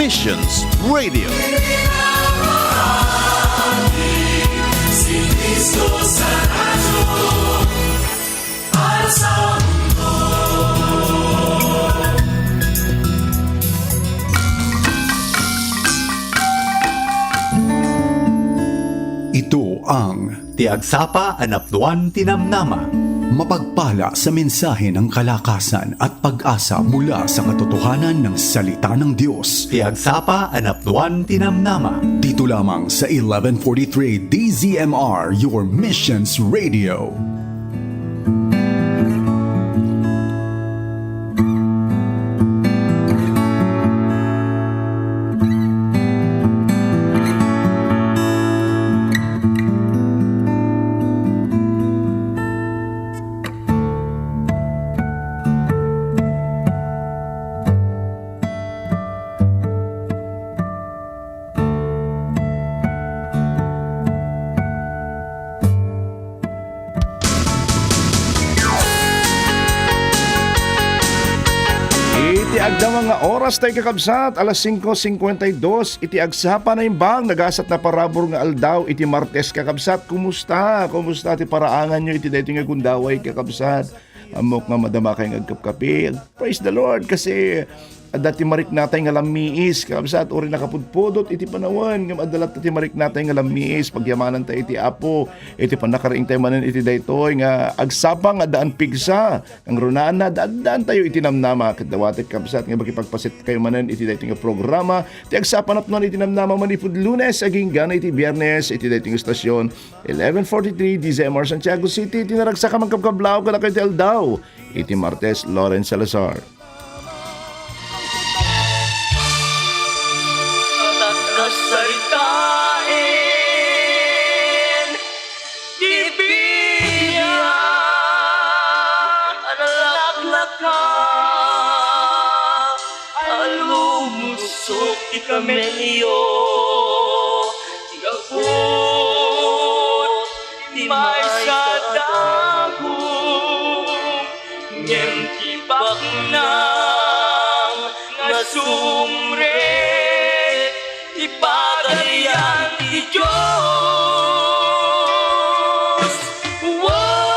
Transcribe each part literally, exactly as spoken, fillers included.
Missions Radio. Ito ang Ti Agsapa a Napnuan ti Namnama. Mapagpala sa mensahe ng kalakasan at pag-asa mula sa katotohanan ng Salita ng Diyos. Ti Agsapa a Napnuan ti Namnama. Dito lamang sa eleven forty-three D Z M R, your missions radio. Iti agdama nga oras tayo, kakabsat, alas singko singkwenta y dos, iti agsapa naimbag, nagasat na parabur nga aldaw, iti Martes, kakabsat. Kumusta? Kumusta ti paraanganyo iti daytoy nga gundaway, kakabsat? Ammok nga madama kay nga agkapkapi. Praise the Lord, kasi adda ti mariknatay nga lammiis, kakabsat, uray nakapudpudot iti panawen, ngem adda latta ti mariknatay nga lammiis. Pagyamananta iti Apo, iti pannakariingtay manen iti daytoy nga agsapa nga addaan pigsa. Kangrunaanna, adda-addaantayo iti namnama, ket dawatek, kabsat, nga makipagpaset kayo manen iti daytoy nga programa, ti Agsapa Napnuan iti Namnama, manipud Lunes agingga na iti Biyernes, iti daytoy nga stasyon, eleven forty-three D Z M R Santiago City, iti naragsak a mangkabkablaw kadakayo iti aldaw, iti Martes, Lawrence Salazar. Kasaritaen ti Biblia a nalaklaka, a lumusot ti kamelio, ti gaput ti maysa a dagum, ngem ti baknang nga sumrek ti Pagarian ti Dios. Wow!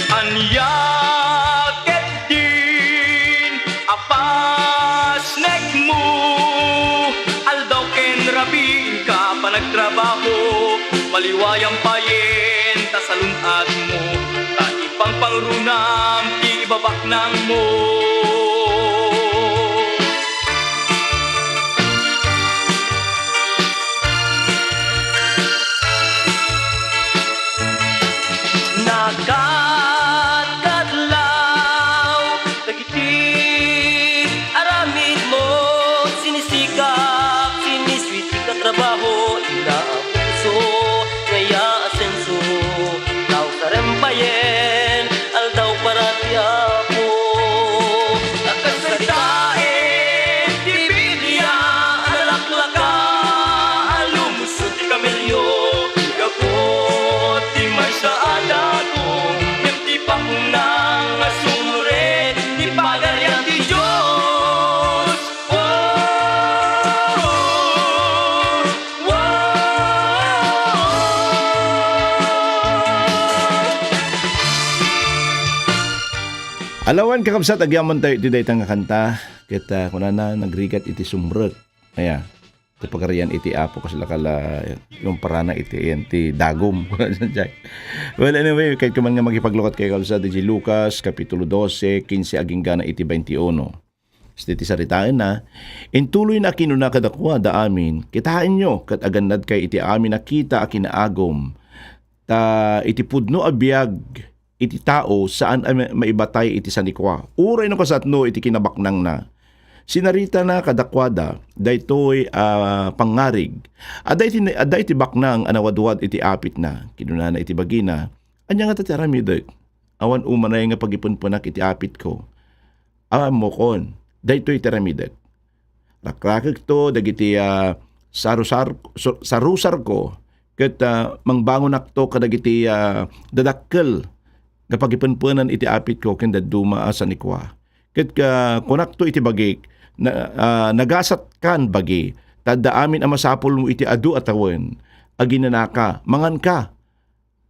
Ania ketdin a pasnekmo, aldaw ken rabii inka a panagtrabaho, maliwayam payen ta salun-atmo, ta ipangpangrunam ti ibabaknangmo. Nakatkatlaw dagiti aramidmo, sinisikap, sinisweet ti katrabaho, inna a puso, nga iya asenso, tao sarem payen, aldaw para ti Apo. Nakasaritaen ti Biblia a nalaklaka, a lumusot ti kamelio, gapu ti maysa a dagum, ngem ti baknang nga sumrek ti Pagarian ti Dios. Alawan, kakabsat, agyamantayo iti dayta nga kanta, ket, ah, kunana, nagrigat iti sumrek. Aya, ti Pagarian iti Apo, kasla kala, yung parana iti, yan, ti dagum. Well, anyway, kayatko man nga makipaglukat kay kabsat, iti Lucas, Kapitulo dose, kinse, agingga na iti baintiuno. Iti saritaenna, intuloyna a kinuna kadakuada amin, "Kitaenyo ket agannadkay iti amin a kita a kinaagum. Ta iti pudno a biag iti tao, saan a ma-, maibatay iti sanikua, uray no kasatno iti kinabaknangna. Sinaritana kadakuada daytoy a pangngarig. Adda iti, adda iti baknang a nawadwad iti apitna. Kinunana iti bagina, "Ania ngata ti aramidek? Awan umanay nga pagipenpenak iti apitko. Ammokon, daytoy ti aramidek. Rakrakekto dagiti, ah, sarusar-, su-, sarusarko ket, ah, mangbangonakto kadagiti, ah, dadakkel nga pagipenpenan iti apitko ken dadduma a sanikua. Ket, ah, kunakto iti bagik, na, ah, nagasatkan bagi, ta adda amin a masapulmo iti adu a tawen. Aginanaka, manganka,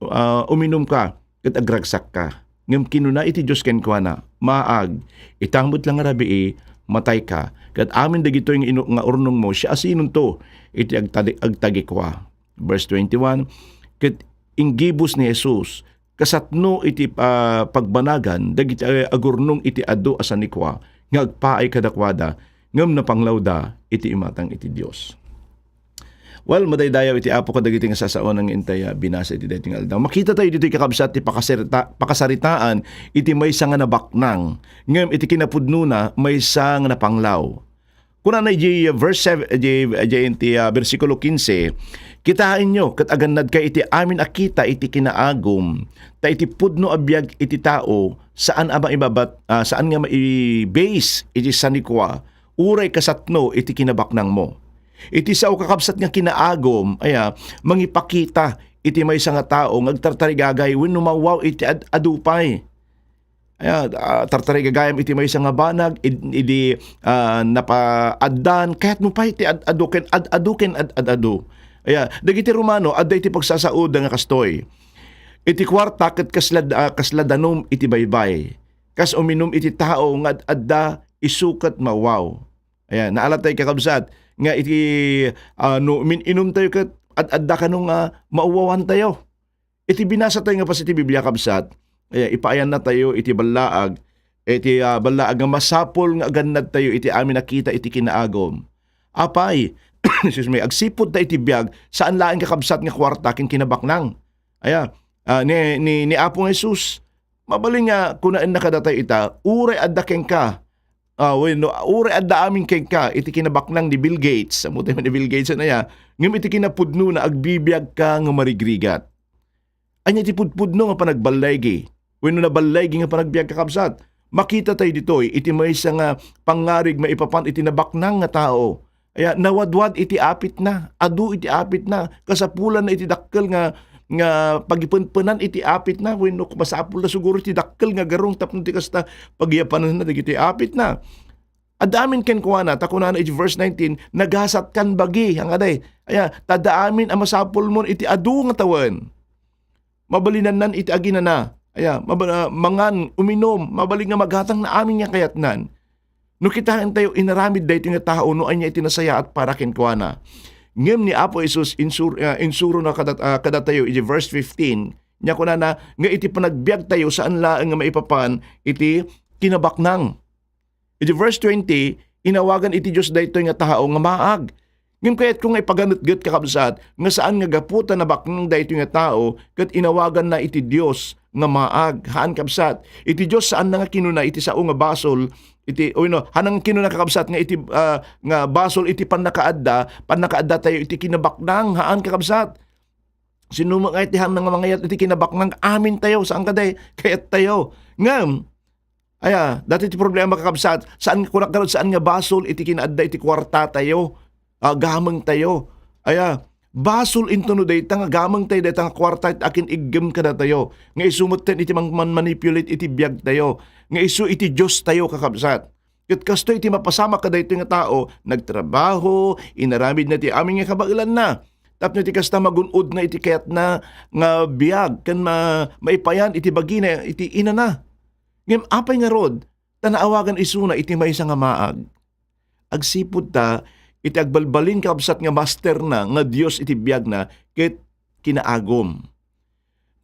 ah, uminumka, ket agragsakka." Ngem kinuna iti Dios kenkuana, "Maag, ita met la nga rabii, matayka, ket amin dagitoy nga inu-, nga urnongmo, siasinonto iti agtadi-, agtagikua?" Verse twenty-one, ket inggibus ni Jesus, kasatno iti, ah, pagbanagan dagiti, ah, agurnong iti adu a sanikua nga agpaay kadakuada, ngem napanglawda iti imatang iti Dios. Well, madaydayaw iti Apo kadagiti nga sasaona nga intay, ah, binasa iti daytoy nga aldaw. Makita tayo ditoy, kakabsat, ti pakasarita-, pakasaritaan iti maysa nga nabaknang, ngem iti kinapudnona, maysa nga napanglaw. Kunana iti verse seven, iti, iti, iti, ah, bersikulo quince, "Kitaenyo ket agannadkay iti amin a kita iti kinaagum, ta iti pudno a biag iti tao, saan a maibabat-, ah, saan nga mai-base iti sanikua, uray kasatno iti kinabaknangmo." Iti sao, kakabsat, nga kinaagum, aya, mangipakita iti maysa nga tao nga agtartarigagay wenno mawaw iti ad-, adu pay. Aya, ah, tartarigagayam iti maysa nga banag, id-, idi, ah, napaaddan, kayatmo pay ti ad-adu ken ad-adu ken ad-, ad-adu. Aya, dagiti Romano, adda iti pagsasaoda nga kastoy. Iti kuarta ket kasla, ah, kasla danum iti baybay. Kas uminum iti tao nga ad-adda, isu ket mawaw. Aya, naalatay, kakabsat, nga iti, ah, no min-inumtayo ket ad-adda kano nga mauwawantayo. Iti binasatayo nga paset iti Biblia, kabsat, eh, ipaayannatayo iti ballaag, iti, ah, ballaag nga masapul nga agannadtayo iti amin a kita iti kinaagum. Apay, excuse me, agsipud ta iti biag, saan laeng, kakabsat, nga kuarta ken kinabaknang. Aya, ah, ni, ni, ni Apo nga Jesus, mabalin nga kunaenna kadatayo ita, uray adda kenka, ah, wenno, uray adda amin kenka iti kinabaknang ni Bill Gates, ammotay man ni Bill Gates, ania, ngem iti kinapudnona, agbibiagka nga marigrigat. Ania ti pudpudno nga panagballigi wenno naballigi nga panagbiag, kakabsat? Makita tayo ditoy iti maysa nga pangngarig maipapan iti nabaknang nga tao. Aya, nawadwad iti apitna, adu iti apitna, kasapulanna iti dakkel nga, nga pagipenpenan iti apitna, wenno masapulna siguro iti dakkel nga garong tapno ti kasta pagiyapanenna dagiti apitna. Adda amin kenkuana, ta kunana iti verse nineteen, "Nagasatkan bagi," anggaday. Aya, ta adda amin a masapulmon iti adu nga tawen. Mabalinannan iti aginana. Aya, maba-, ah, mangan, uminum, mabalin nga magatangna amin nga kayatnan. No kitaentayo, inaramid daytoy nga tao no ania iti nasayaat para kenkuana. Ngem ni Apo Jesus, insur-, ah, insurona kada-, ah, kadatayo iti verse fifteen, nia kunana nga iti panagbiagtayo, saan laeng nga maipapan iti kinabaknang. Iti verse twenty, inawagan iti Dios daytoy nga tao nga maag. Ngem kayatko nga ipaganetget, kakabsat, nga saan nga gapu ta nabaknang daytoy nga tao ket inawaganna iti Dios nga maag. Haan, kabsat. Iti Dios, saanna nga kinuna iti sao nga basol iti, o, no, haan nga kinuna, kakabsat, nga iti, ah, nga basol iti pannakaadda, pannakaaddatayo iti kinabaknang. Haan, kakabsat. Sino nga iti haan nga mangayat iti kinabaknang? Amintayo, saan kadi? Kayattayo. Ngem, aya, daytoy ti problema, kakabsat. Saan, kunak garud, saan nga basol iti kinaadda iti kuartatayo, ah, gamengtayo. Aya, basol intono dayta nga gamengtayo, dayta nga kuarta iti akin-iggem kadatayo. Nga isu metten iti mang-, man-manipulate iti biagtayo. Nga isu iti Diostayo, kakabsat. Ket kastoy ti mapasamak kadaytoy nga tao, nagtrabaho, inaramidna ti amin nga kabaelanna. Tapno iti kasta, magun-odna iti kayatna nga biag ken ma-, maipayan iti bagina iti inana. Ngem apay ngarud ta naawagan isuna iti maysa nga maag? Agsipud ta iti agbalbalin, kakabsat, nga masterna nga Dios iti biagna ket kinaagum.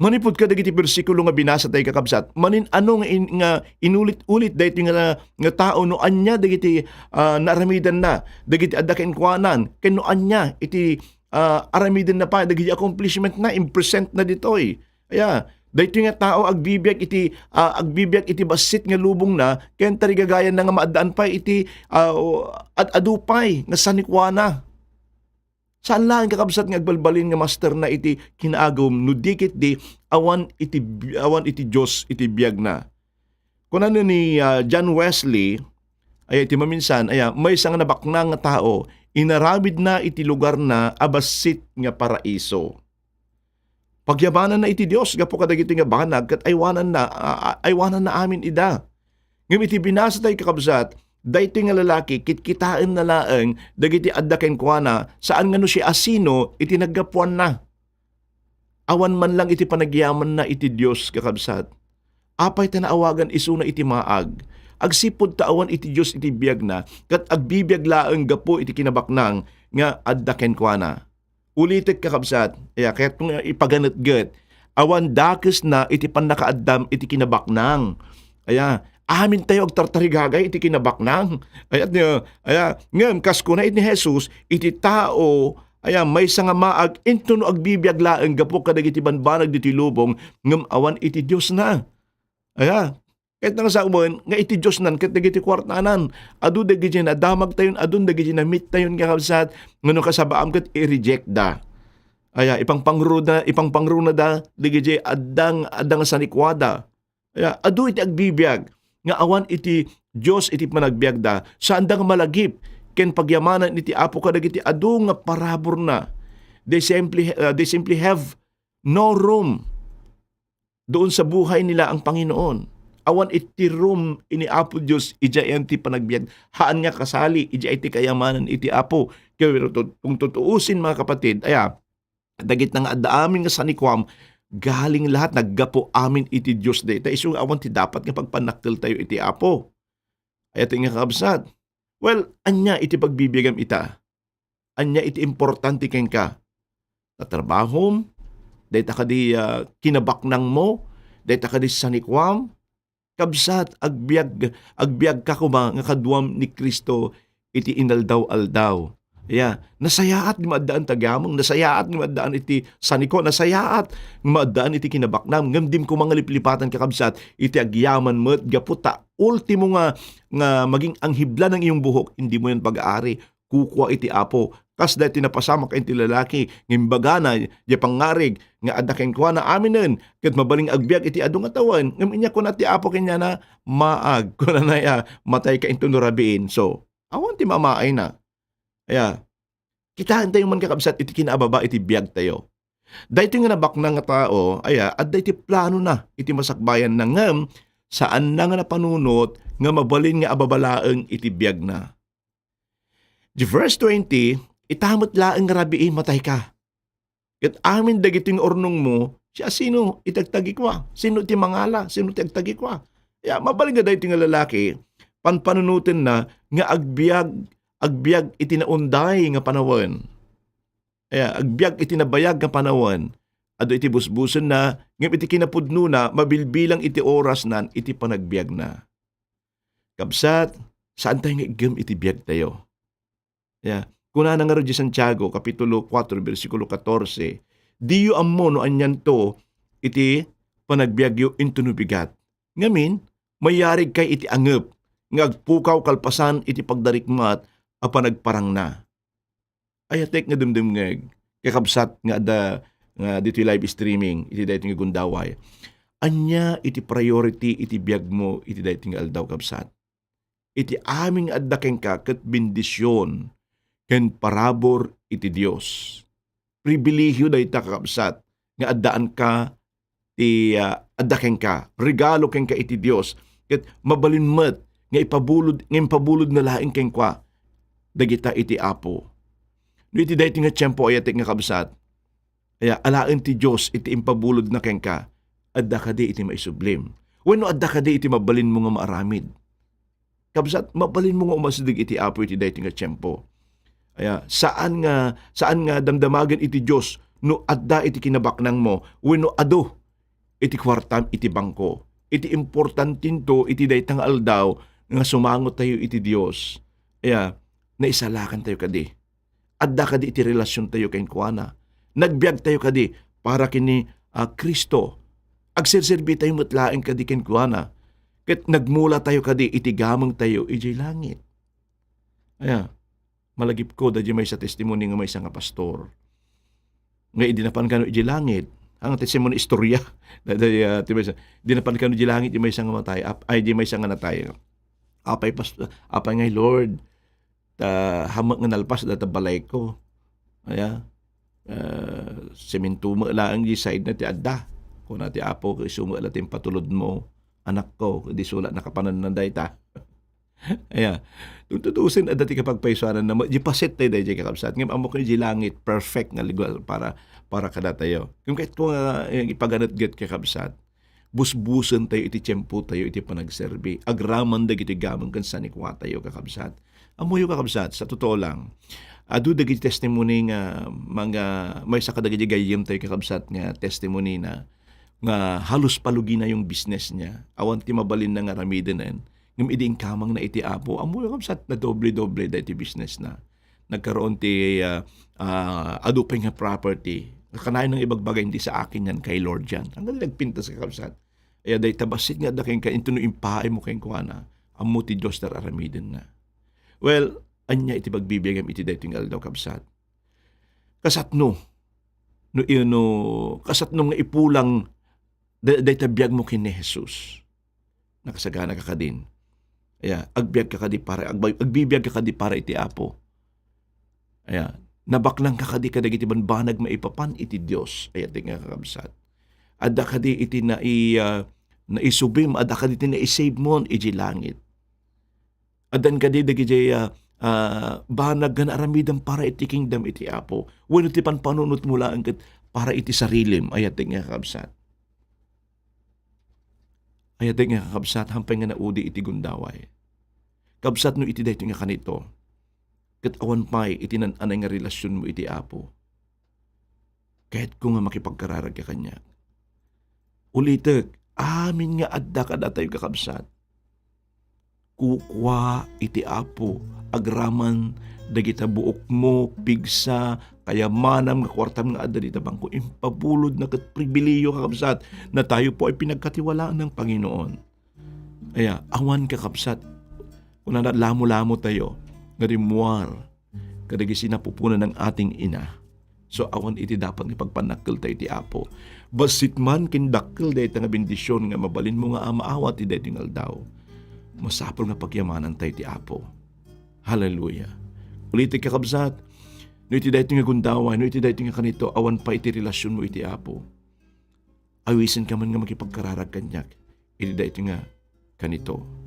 Manipud kadagiti bersikulo nga binasa tayo, kakabsat, manin-ano nga in-, nga inulit-ulit daytoy nga, nga tao no ania dagiti, ah, naaramidanna, dagiti adda kenkuanan, ken no ania iti, ah, aramidenna pay, dagiti accomplishmentna, impresentna ditoy. Aya, Daytoy nga tao agbibiag iti, ah, agbibiag iti bassit nga lubongna, ken tarigagayanna nga maaddaan pay iti, ah, o, ad-adu pay nga sanikuana. Saan laeng, kakabsat, nga agbalbalin nga masterna iti kinaagum no di ketdi awan iti bi-, awan iti Dios iti biagna. Kunana ni, ah, John Wesley, aya iti maminsan, aya, maysa nga nabaknang nga tao, inaramidna iti lugarna a bassit nga paraiso. Pagyamananna iti Dios gapu kadagiti nga banag ket aywananna, a-, a-, aywananna amin ida. Ngem iti binasa tayo, kakabsat, daytoy nga lalaki, kitkitaenna laeng dagiti adda kenkuana, saan nga no siasino iti naggapuanna. Awan man lang iti panagyamanna iti Dios, kakabsat. Apay ta naawagan isuna iti maag? Agsipud ta awan iti Dios iti biagna, ket agbibiag laeng gapu iti kinabaknang nga adda kenkuana. Ulitek, kakabsat, aya, kayatko nga ipaganetget. Awan dakesna iti pannakaaddam iti kinabaknang. Aya, amin tayo agtartarigagay iti kinabaknang. Aya, aya, ngem kas kuna ni Jesus, iti tao, aya, maysa nga maag intono agbibiag laeng gapu kadagiti banbanag ditoy lubong, ngem awan iti Diosna. Aya, ket nang sawen nga iti Diosnan ket dagiti kuartanan, adu dagiti nadamagtayon, adun dagiti namittayon nga kabsat, nga no kasabaam ket i-rejectda. Aya, ipangpangruna, ipangpangrunada dagiti addang, addang sanikuada. Aya, adu iti agbibiag nga awan iti Dios iti panagbiagda, saanda nga malagip ken pagyamanan iti Apo kadagiti adu nga paraburna. They simply, uh, they simply have no room doon sa buhay nila ang Panginoon. Awan iti room ni Apo Dios idiay ti panagbiag. Haan nga kasali idiay ti kayamanan iti Apo. Kaya tut-, kung tutuusin, mga kapatid, aya, dagiti nga adda amin nga sanikuam, galing lahat, naggapu amin iti Dios dayta. Isu nga awan ti dapat nga pagpanakkel tayo iti Apo. Aya ti nga kabsat. Well, anya iti pagbibiagam ita? Anya iti importante kenka? Tatrabahom? Dayta kadi, ah, kinabaknangmo? Dayta kadi sanikuam? Kabsat, agbiag, agbiagka koma nga kaduam ni Cristo iti inaldaw-aldaw. Ya, nasayaat nga maaddaan ti agyameng, nasayaat nga maaddaan iti saniko, nasayaat nga maaddaan iti kinabaknang, ngem dim koma nga liplipatan, kakabsat, iti agyaman met gapu ta ultimo nga, nga maging anghibla ng iyong buhok, hindi mo yan pag-aari. Kukua iti Apo. Kas daytoy napasamak ken ti lalaki, nga imbagana, diay pangngarig, nga adda kenkuana aminen, ket mabalin nga agbiag iti adu nga tawen. Ngem inya kuna ti Apo kenkuana, "Maag," kunana, ya, "Matayka intono rabiin." So, awan ti mamaayna. Aya, kitaentayo man, kakabsat, iti kinaababa iti biagtayo. Daytoy nga nabaknang nga tao, aya, adda iti planona iti masakbayanna, ngem saanna nga napanunot nga mabalin nga ababa laeng iti biagna. Di verse twenty, ita met laeng nga rabii, matayka. Ket amin dagiti nga urnongmo, siasino iti agtagikua? Sino ti mangala? Sino ti agtagikua? Ya, mabalin nga daytoy nga lalaki, panpanunotenna nga agbiag, agbiag iti naunday nga panawen. Aya, agbiag iti nabayag nga panawen. Adu iti busbusenna, ngem iti kinapudnona, mabilbilang iti orasnan iti panagbiagna. Kabsat, saantayo nga iggem iti biagtayo. Ya, kunana ngarud di Santiago, Kapitulo kuatro, bersikulo katorse, "Diyo ammo no anianto iti panagbiagyo intono bigat. Ngamin, mayarigkay iti angep nga agpukaw kalpasan iti pagdarikmat a panagparangna." Ayatek nga dumdumngeg, kakabsat nga adda nga ditoy live streaming iti daytoy nga gundaway. Ania iti priority iti biagmo iti daytoy nga aldaw, kabsat? Iti amin nga adda kenka ket bendision ken parabur iti Dios. Pribilehiyo dayta, kakabsat, nga addaanka ti, ah, adda kenka, regalo kenka iti Dios, ket mabalin met nga ipabulod, nga impabulodna laeng kenka dagita iti Apo. No iti daytoy nga tiempo, ayatek nga kabsat, aya, alaen ti Dios iti impabulodna kenka, adda kadi iti maisublim? Wenno adda kadi iti mabalinmo nga maaramid? Kabsat, mabalinmo nga umasideg iti Apo iti daytoy nga tiempo. Aya, saan nga, saan nga damdamagen iti Dios no adda iti kinabaknangmo wenno adu iti kuartam iti bangko. Iti importantento iti dayta nga aldaw nga sumangotayo iti Dios. Aya, naisalakantayo kadi. Adda kadi iti relasiontayo kenkuana. Nagbiagtayo kadi para ken ni, ah, Cristo. Agserserbi tayo met laeng kadi kenkuana, ket nagmula tayo kadi iti gameng tayo idiay langit. Aya, malagipko, daydi maysa testimony nga maysa nga pastor. Nga idi napan kano idiay langit, ang testimony istorya. Daydi, ah, ti maysa, idi napan kano idiay langit, di maysa nga matay, ap-, ay, di maysa nga natay. Apay, pas-, apay ngay, Lord, ta, hammo nga nalpas data balayko. Aya, ah, semento met laeng di side na ti adda. Kuna ti Apo, isu met la ti impatulodmo, anakko, di sula nakapananna dayta. Aya, tututusin adda ti kapagpaysuananna, di paset tay daydi kakabsat. Ngem ammo ken di langit, perfect nga lugar para, para kadatayo. Ngem ket kung, ah, ipaganetget kakabsat, busbusen tayo iti tiempo tayo iti panagserbi. Agraman dagiti gameng ken sanikua tayo, kakabsat. Ammoyo, kakabsat, sa totoo lang, adu dagiti testimony nga mga, maysa kadagiti gayyem tayo, kakabsat, nga testimony na nga halos palugina yung business niya. Awan ti mabalinna nga aramidenen. Ngem idi inkamangna iti Apo, ammoyo, kakabsat, na doble-doble da iti business na. Nagkaroon ti, ah, ah, adu pay nga property. Kanayon nga ibagbaga, "Hindi sa akin yan, kay Lord yan." Hanggang nagpintas, kakabsat. Aya dayta bassit nga adda kenka, intono impaaymo kenkuana, ammo ti Dios ti ar-aramidenna. Well, ania iti pagbibiagam iti daytoy nga aldaw, kabsat? Kasatno, no, no, kasatno nga ipulang da-, dayta biagmo ken ni Jesus. Nakasagana ka kadin. Aya, agbiag ka kadi para, agba-, agbibiag ka kadi para iti Apo. Aya, nabaknang ka kadi kadagiti banbanag maipapan iti Dios. Aya ti nga kakabsat. Adda kadi iti nai-, ah, naisubim, adda kadi iti naisave mo iti langit. Addan kadi dagiti, ah, ah, banag nga naaramidem para iti kingdom iti Apo. Wenno ti panpanunot mo laeng ket para iti sarilim. Aya ti nga kakabsat. Aya ti nga kakabsat, hampay nga naudi iti gundaway. Kabsat, no iti daytoy nga kanito, ket awan pay iti nan-anay nga relasionmo iti Apo, kayatko nga makipagkararag ka kaniak. Ulitek, amin nga adda kadatayo, kakabsat, kukua iti Apo agraman dagita buokmo, pigsa, kayamanam nga kuartam nga adda dita bangko. Impabulodna ket pribilehiyo, kakabsat, na tayo po ay pinagkatiwalaan ng Panginoon. Aya, awan, kakabsat, kunana, lamo-lamo tayo nga rimmuar kadagiti napupunan ng ating ina. So, awan iti dapat nga pagpanakkel tayo iti Apo. Bassit man ken dakkel dayta nga bendision nga mabalinmo nga amaawat iti daytoy nga aldaw, masapul nga pagyamanan tayo iti Apo. Hallelujah. Ulitek, kakabsat, no iti daytoy nga gundaway, no iti daytoy nga kanito, awan pay iti relasionmo iti Apo, awisenka man nga makipagkararag kaniak iti daytoy nga kanito.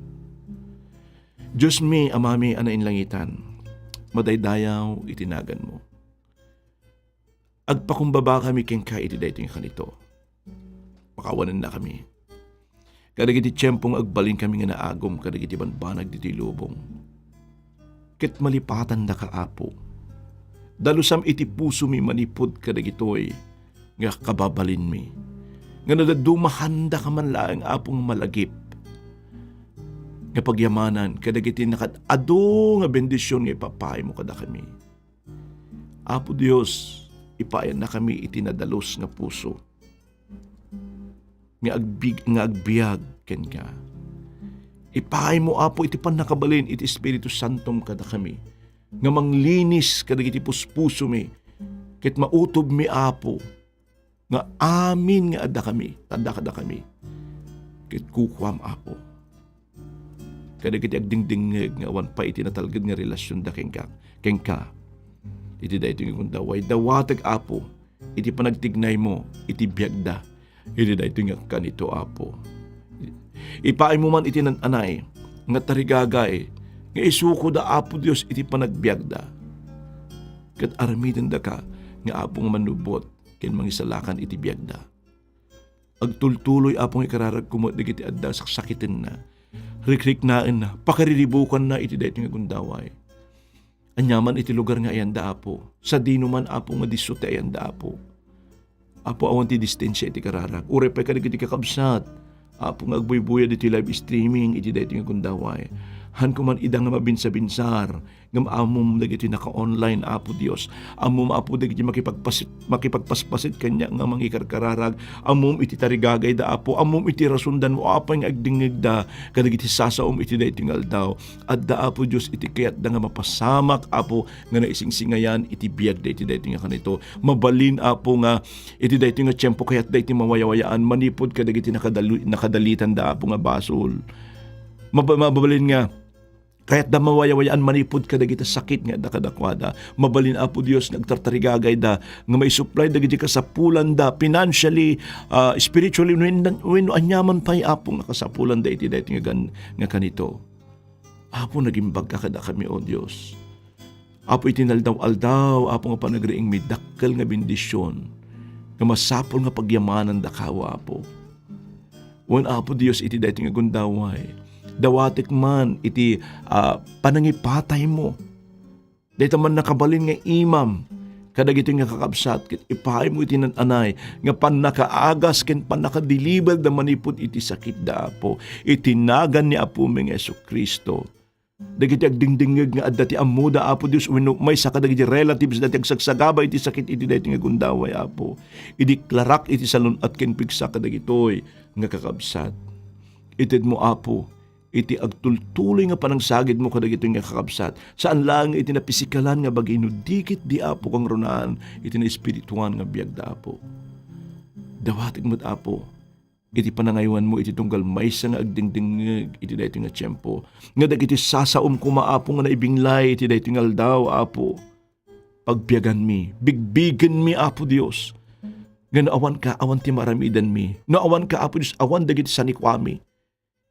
Diosmi, Amami a nainlangitan, madaydayaw iti naganmo. Agpakumbabakami kenka iti daytoy nga kanito. Pakawanennakami kadagiti tiempo nga agbalinkami nga naagum kadagiti banbanag ditoy lubong. Ket malipatandaka, Apo. Dalusam iti pusomi manipud kadagitoy nga kababalinmi, nga no dadduma, handaka man laeng, Apo, nga malagip nga pagyamanan kadagiti nakaad-adu nga bendision nga ipapaaymo kadakami. Apo Dios, ipayannakami iti nadalus nga puso nga agbig-, nga agbiag kenka. Ipaaymo, Apo, iti pannakabalin iti Espiritu Santom kadakami, nga manglinis kadagiti puspusomi, ket mautobmi, Apo, nga amin nga addakami, adda kadakami, ket kukuam, Apo, kadagiti agdingdingngeg nga awan pay iti natalged nga relasionda kenka, kenka. Iti daytoy nga gundaway, dawatek, Apo, iti panagtignaymo iti biagda iti daytoy nga kanito, Apo. Ipaaymo man iti nan-anay nga tarigagay nga isukoda, Apo Dios, iti panagbiagda, ket aramidendaka nga Apo nga mannubbot ken mangisalakan iti biagda. Agtultuloy, Apo, nga ikararagko met dagiti adda saksakitenna, rikriknaenna, pakariribukanna iti daytoy nga gundaway. Ania man iti lugar nga ayanda, Apo, sadino man, Apo, nga disso ti ayanda, Apo. Apo, awan ti distensia iti kararag. Uray pay kadagiti kakabsat, Apo, nga agbuybuyad iti live streaming iti daytoy nga gundaway. Hanko man ida nga mabinsabinsar, ngem ammom dagiti naka-online, Apo Dios. Ammom, Apo, dagiti makipagpas-, makipagpaspasit kaniak nga mangikarkararag. Ammom iti tarigagayda, Apo. Ammom iti rasonda no apay nga agdingngegda kadagiti sasaom iti daytoy nga aldaw. Adda, Apo Dios, iti kayatda nga mapasamak, Apo, nga naisingsingayan iti biagda iti daytoy nga kanito. Mabalin, Apo, nga iti daytoy nga tiempo kayatda iti mawayawayaan manipud kadagiti nakadalu-, nakadalitanda, Apo, nga basol. Mab-, mabalin nga kayatda mawayawayaan manipud kadagiti sakit nga adda kadakuada. Mabalin, Apo Dios, nga agtartarigagayda nga maisupply dagiti kasapulanda financially, ah, spiritually, wenno, wenno aniaman pay, Apo, nga kasapulanda iti daytoy nga gan-, nga kanito. Apo, nagimbagka kadakami, O Dios. Apo, iti naldaw-aldaw, Apo, nga panagriingmi, dakkel nga bendision nga masapul nga pagyamanandakayo, Apo. Wen, Apo Dios, iti daytoy nga gundaway, dawatek man iti, ah, panangipataymo. Dayta man nakabalin nga imam kadagitoy nga kakabsat, ket ipaaymo iti nan-anay nga pannakaagas ken pannakadeliverda manipud iti sakitda, Apo. Iti nagan ni Apomi nga Jesu-Cristo. Dagiti agdingdingngeg nga adda ti ammoda, Apo Dios, wenno maysa kadagiti relatives dati agsagsagaba iti sakit iti daytoy nga gundaway, Apo. Idiklarak iti salun-at ken pigsa kadagitoy nga kakabsat. Itedmo, Apo, iti agtultuloy nga panangsagidmo kadagitoy nga kakabsat. Saan laeng iti napisikalan nga bagi, no di ket di, Apo, kangrunaan iti naespirituan nga biagda, Apo. Dawatek met, Apo, iti panangaywanmo iti tunggal maysa nga agdingdingngeg iti daytoy nga tiempo, nga dagiti sasaom koma, Apo, nga naibinglay iti daytoy nga aldaw, Apo, pagbiaganmi, bigbigenmi, Apo Dios, nga no awanka, awan ti maaramidanmi. No awanka, Apo Dios, awan dagiti sanikuami.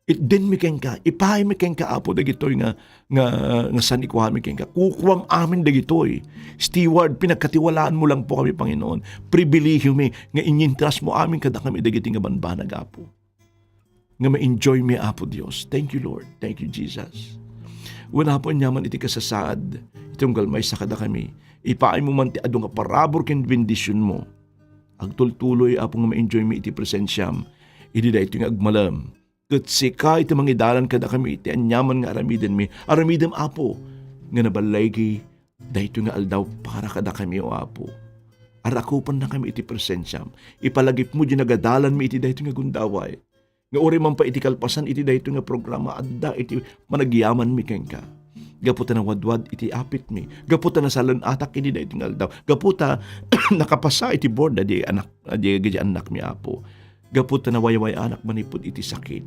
Itdenmi kenka, ipaaymi kenka, Apo, dagitoy nga nga, nga sanikuami kenka. Kukuam amin dagitoy. Steward, pinagkatiwalaanmo lang po kami, Panginoon. Pribilehiomi nga inyintrasmo amin kadakami dagiti nga banbanag, Apo. Nga ma-enjoymi, Apo Dios. Thank you, Lord. Thank you, Jesus. Wen, Apo, aniaman iti kasasaad, iti tunggal maysa kadakami. Ipaaymo man ti adu nga parabur ken bendisionmo. Agtultuloy, Apo, nga ma-enjoymi iti presensiam. Idi daytoy nga agmalem. Ket sika iti mangidalan kadakami iti aniaman nga aramidenmi. Aramidem, Apo, nga naballigi daytoy nga aldaw para kadakami, O Apo. Arakupennakami iti presensiam. Ipalagipmo diay nagadalanmi iti daytoy nga gundaway. Nga uray man pay iti kalpasan iti daytoy nga programa, adda iti panagyamanmi kenka. Gapu ta nawadwad iti apitmi. Gapu ta nasalun-atak iti daytoy nga aldaw. Gapu ta nakapasa iti board a di anak, a di, di annakmi, Apo. Gapu ta nawayway-anak manipud iti sakit.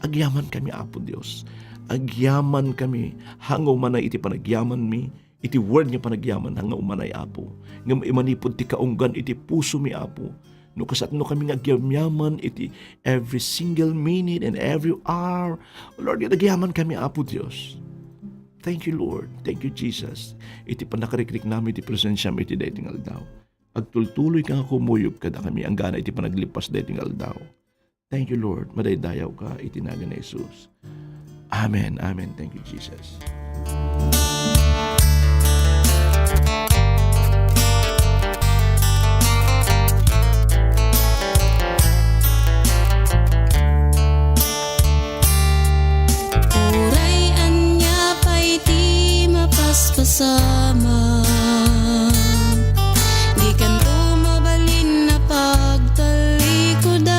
Agyamankami, Apo Dios. Agyamankami. Hango manay iti panagyamanmi, iti word nga panagyaman, hango manay, Apo. Ngem manipud ti kaunggan iti pusomi, Apo. No kasano kami nga agyamyaman iti every single minute and every hour. Lord God, agyamankami, Apo Dios. Thank you, Lord. Thank you, Jesus. Iti pannakariknam iti presensiam iti daytoy nga aldaw. Agtultuloyka nga kumuyog kadakami anggana iti panaglippas daytoy nga aldaw. Thank you, Lord. Madaydayawka iti nagan ni Jesus. Amen. Amen. Thank you, Jesus. Uray ania pay ti mapaspasama, dikanto mabalin a pagtalikudan.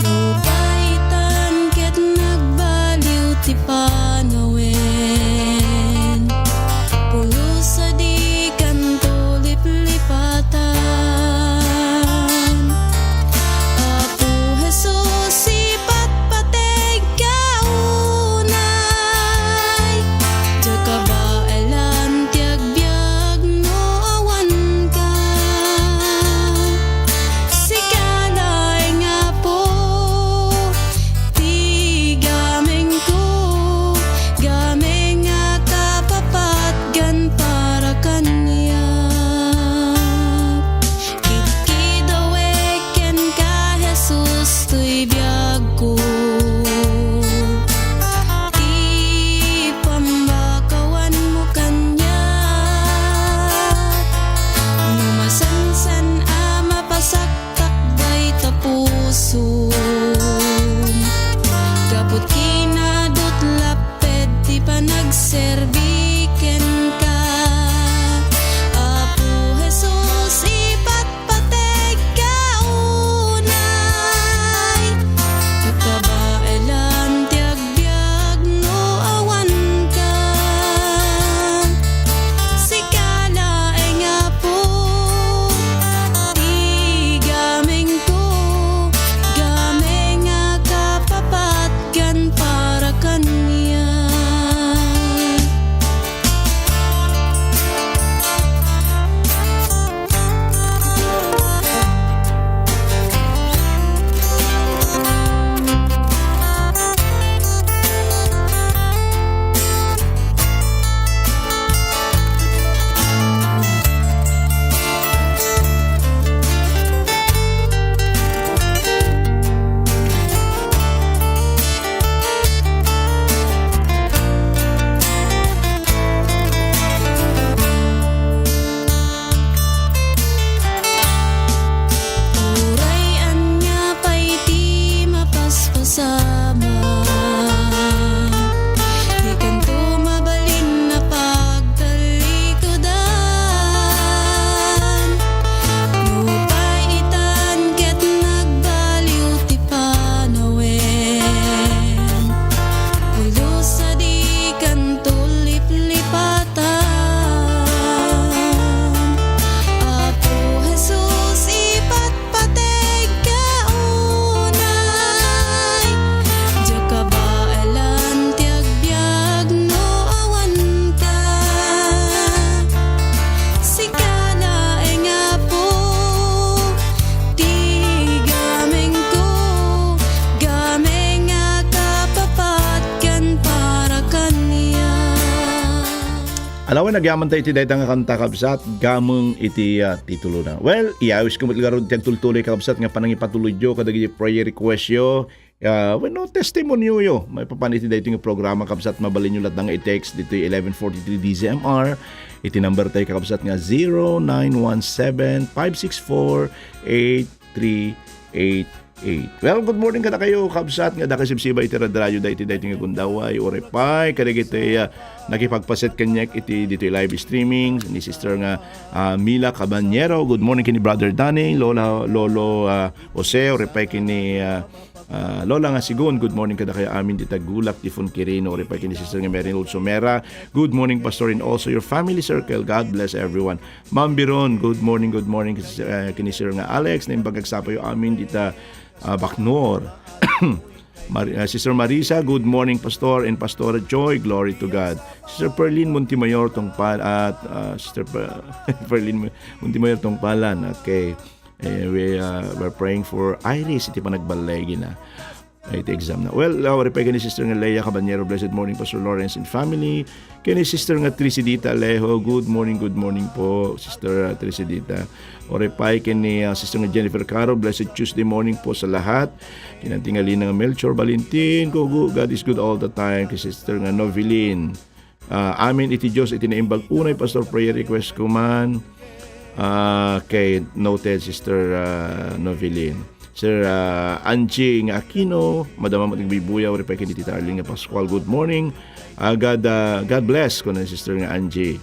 Nupaitan ket nagbaliw ti pa- Serbi kenka, Apo Jesus, ipatpategka unay. Kabaelan ti agbiag no awanka. Sika laeng, Apo, ti gamengko, gameng a kapapat ken para kaniak. Uray ania pay ti mapaspasamak, dikanto mabalin a pagtalikudan. Nupay itan ket nagbaliw ti panawen, pulos a dikanto liplipatan. Apo Jesus, ipatpategka unay. Diak kabaelan ti agbiag no awanka. Sika laeng, Apo, ti gamengko, gameng a kapapat ken para kaniak. Alawen, agyamanen tayo iti dayta nga kanta, kabsat, gameng iti, ah, titulona. Well, iyawisko met ngarud ti agtultuloy, kakabsat, nga panangipatulodyo kadagiti prayer requestyo, ah, wenno testimonioyo. Maipapan iti daytoy nga programa, kabsat, mabalinyo latta nga i-text ditoy eleven forty-three D Z M R. Iti number tayo, kakabsat, nga zero nine one seven, five six four, eight three eight eight. Well, good morning kadakayo, kabsat, nga dakay sibsiba iti radradyo daytoy, daytoy nga gundaway. Uray pay kadagiti, ah, nakipagpaset kaniak iti ditoy live streaming, ni Sister nga, ah, Mila Cabanyero. Good morning kini Brother Danny, Lola, Lolo, ah, Jose, uray pay kini, ah, ah, Lola nga Sigun. Good morning kadakayo amin dita Gulak, Tifon Quirino, uray pay kini Sister nga Mary Lord Somera. Good morning, Pastor, and also your family circle. God bless everyone. Ma'am Biron, good morning, good morning, kis-, eh, kini Sir nga Alex, naimbag agsapayo amin dita, ah, Bacnor. Mar-, ah, Sister Marisa, good morning, Pastor and Pastora Joy, glory to God. Sister Perlin Montemayor Tongpal-, at, ah, Sister Per-, Perlin Mon-, Montemayor Tongpalan, okay. Eh, we, ah, we're praying for Iris, iti panagballegina. Ay, iti exam na. Well, uh, uray pay kini Sister nga Leia Cabanyero, blessed morning, Pastor Lawrence and family. Kini Sister nga Tricidita Alejo, good morning, good morning po, Sister, uh, Tricidita. Uray pay kini, uh, Sister nga Jennifer Caro, blessed Tuesday morning po sa lahat. Kini Auntie nga Lina nga Melchor Valentin, Kuku, God is good all the time. Kini Sister nga Novelin. Ah, amin iti Dios iti naimbag unay, Pastor, prayer request ko man. Ah, okay, noted, Sister, ah, Novelin. Sir, ah, Angie nga Aquino, Madam Amot Nagbibuya, uray pay kini Tita Arlene nga Pascual, good morning. Ah, God, ah, God bless, kuna ni Sister nga Angie.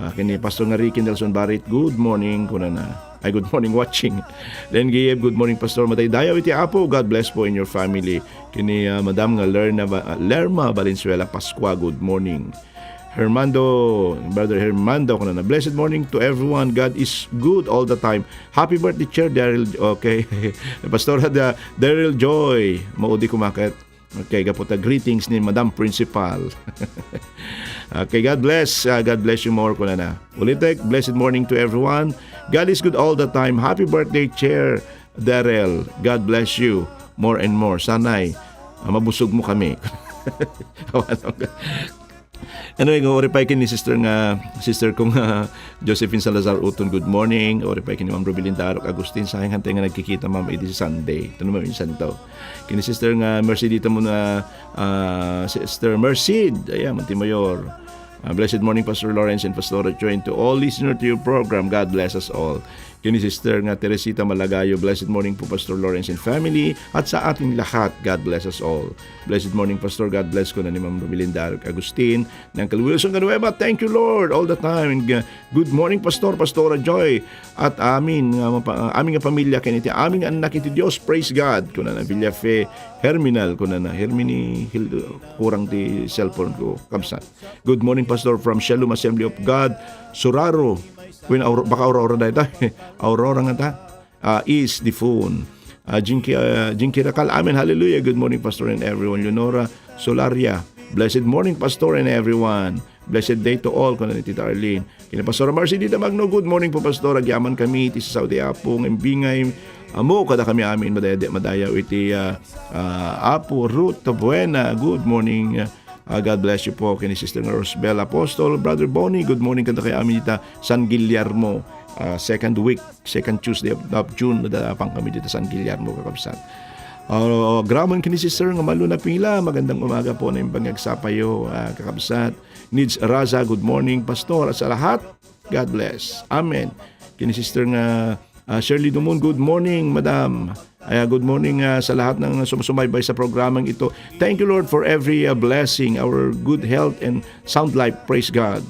Ah, kini Pastor nga Ricky Nelson Barit, good morning, kuna na. Ay, good morning, watching. Len Giyeb, good morning, Pastor. Matay dayaw iti Apo, God bless po in your family. Kini, ah, Madam nga Lerna Ba-, ah, Lerma Valenzuela Pascua, good morning. Hermando, Brother Hermando, kuna na, "Blessed morning to everyone. God is good all the time. Happy birthday, Chair Daryl." Okay. Pastora Da-, Daryl Joy, maudi kumaket. Okay, gapu ta greetings ni Madam Principal. Okay, God bless. Ah, God bless you more, kuna na. Ulitek, blessed morning to everyone. God is good all the time. Happy birthday, Chair Daryl. God bless you more and more. Sana'y, ah, mabusog mo kami. Anyway, nga, uray pay kini sister nga, sister ko nga Josephine Salazar Uton, good morning. Uray pay kini Ma'am Rubilin Darok Agustin, sayang hantay nga nagkikita, Ma'am, idi Sunday. Ito naman minsan to. Kini sister nga Mercedita mo na, ah, Sister Merced, ayan, Montemayor. Ah, blessed morning, Pastor Lawrence and Pastora Joy, and to all listener to your program. God bless us all. Kini Sister nga Teresita Malagayo, "Blessed morning po, Pastor Lawrence and family, at sa ating lahat, God bless us all." "Blessed morning, Pastor, God bless," kuna ni Ma'am Romelinda Agustin, ni Uncle Wilson Canueva. "Thank you, Lord, all the time." And, uh, "Good morning, Pastor, Pastora Joy, at amin nga mapa-, amin nga pamilya, ken iti amin nga annak iti Dios, praise God," kuna na Villafe Herminal, kuna na Hermini Hil-, kurang ti cellphone ko, kabsat. "Good morning, Pastor, from Shalom Assembly of God, Suraro." When Aur-, baka Aurora dayta. Aurora nga ta. Ah, is the phone. Ah, Jinky, ah, Jinky Racal, "Amen, hallelujah. Good morning, Pastor and everyone." Leonora Solaria, "Blessed morning, Pastor and everyone. Blessed day to all," kuna ni Tita Arlene. Kina Pastora Marcy Dita Magno, "Good morning po, Pastor. Agyaman kami iti sasaw ti Apo nga imbingay, amo kada kami amin madaya-, madayaw iti, ah, ah, Apo." Ruth Tabuena, "Good morning. Ah, God bless you po." Kini Sister nga Rosbel Apostol, "Brother Bonnie, good morning kada kay amin ita San Guillermo." Ah, second week, second Tuesday of, of June, madala pang kami dita San Guillermo, kakabsat. Ah, graman kini Sister nga Malu Napila, "Magandang umaga po, naimbag nga agsapayo, ah, kakabsat." Needs Raza, "Good morning, Pastor, at sa lahat, God bless." Amen. Kini Sister nga, ah, Shirley Dumon, "Good morning, Madam." Ay, ah, good morning, ah, sa lahat ng sumusubaybay sa programang ito. "Thank you, Lord, for every, ah, blessing, our good health and sound life. Praise God."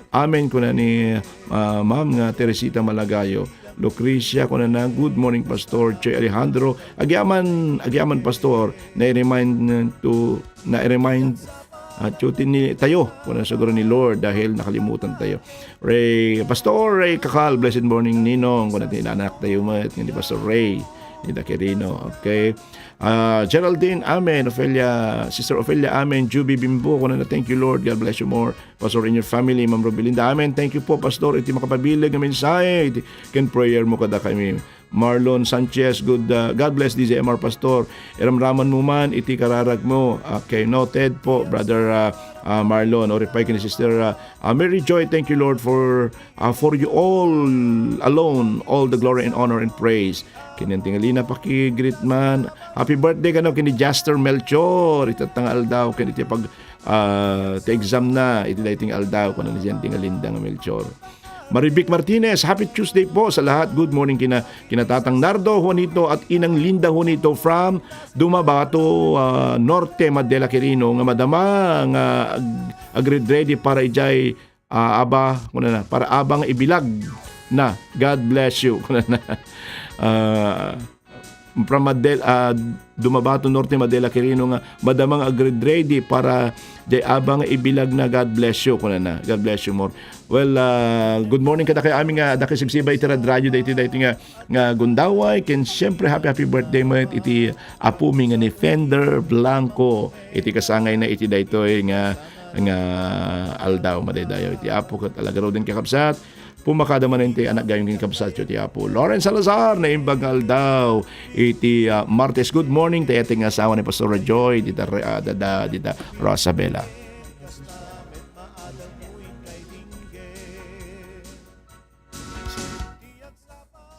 Amen, kuna ni, ah, Ma'am nga Teresita Malagayo. Lucrecia, kuna na, "Good morning, Pastor." Choy Alejandro, "Agyaman, agyaman, Pastor. Na-remind to, na-remind, ah, to ti ni tayo," kuna siguro ni Lord dahil nakalimutan tayo. Ray, Pastor Ray Kakal, "Blessed morning, Ninong," kuna ti inanak tayo met, nga ni Pastor Ray, ni Daquirino. Okay. Ah, Geraldine, amen. Ophelia, Sister Ophelia, amen. Juby Bimbo, kuna na, "Thank you, Lord. God bless you more, Pastor, and your family." Ma'am Robelinda, amen. "Thank you po, Pastor, iti makapabileg nga mensahe iti ken prayer mo kada kami." Marlon Sanchez, "Good, uh, God bless D Z M R, Pastor. Iramraman mo man iti kararag mo." Okay, noted po, Brother, uh, uh, Marlon. Or reply kini Sister, uh, uh, Mary Joy, "Thank you, Lord, for, uh, for you all alone, all the glory and honor and praise." Kini tingalina, paki-greet man. Happy birthday kano kini Jaster Melchor. Ita nga aldaw, kini ti pag, ah, ti exam na, iti dayting aldaw, kuna ni Jen tingalinda nga Melchor. Maribik Martinez, "Happy Tuesday po sa lahat. Good morning kina, kina Tatang Nardo Juanito at Inang Linda Juanito from Dumabato, ah, Norte, Madela Quirino, nga madama nga ag-, agready para ijay, ah, aba, kuna na, para abang ibilag na. God bless you," kuna na. Ah, from Madel-, ah, Dumabato Norte, Madela Quirino nga madama nga agready para jay abang ibilag na. "God bless you," kuna na. God bless you more. Well, ah, good morning kadakayo amin nga adda kayo sibsibay iti radradyo daytoy, daytoy nga, nga gundaway, ken siyempre, happy, happy birthday met iti apomi nga ni Fender Blanco. Iti kasangay na iti daytoy nga, nga aldaw, madaydayaw iti Apo ket alagaruden, kakabsat. Pumakada manen ti anak gayon ken kabsatyo ti Apo. Lawrence Salazar, naimbag nga aldaw iti, ah, Martes. Good morning, ti asawa ni Pastor Joy, dita, ah, dada, dita Rosabela.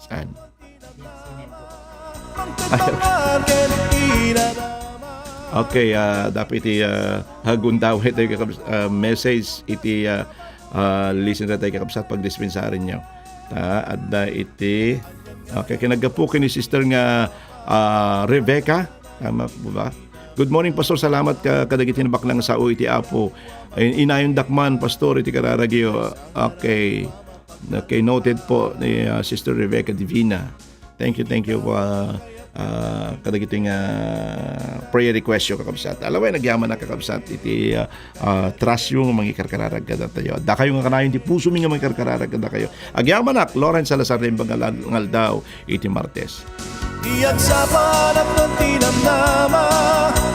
Saan? Okay, ah, dapat iti, ah, hagundaw iti, ah, message iti, ah, ah, listener tayo kakabsat, pagdispensaren nyo. Ta, adda iti, okay, kinagapu kini Sister nga, ah, Rebecca. Tama po ba? "Good morning, Pastor. Salamat ka, kadagiti nabaknang sao iti Apo. Ay, inayondak man, Pastor, iti kararagyo." Okay. Okay, noted po ni, ah, Sister Rebecca Divina. Thank you, thank you, ah, ah, kadagiti nga prayer request yo, kakabsat. Alaway, nagyaman na, kakabsat, iti, ah, ah, trust yo nga mangikarkararag kadatayo. Adda kayo nga kanayon ti puso mi nga mangikarkararag kadakayo. Agyamanak, Lawrence Salazar, naimbag nga al-, nga aldaw iti Martes. Ti agsapa a napno ti namnama,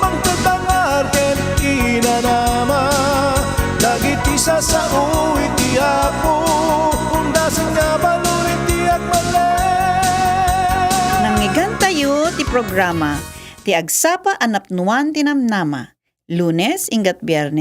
mangted a ngar ken inanama. Dagiti sasao iti Apo, undasen nga balor iti agmalem. Nangngegentayo ti programa, Ti Agsapa a Napnuan ti Namnama, Lunes, inggat Biyernes,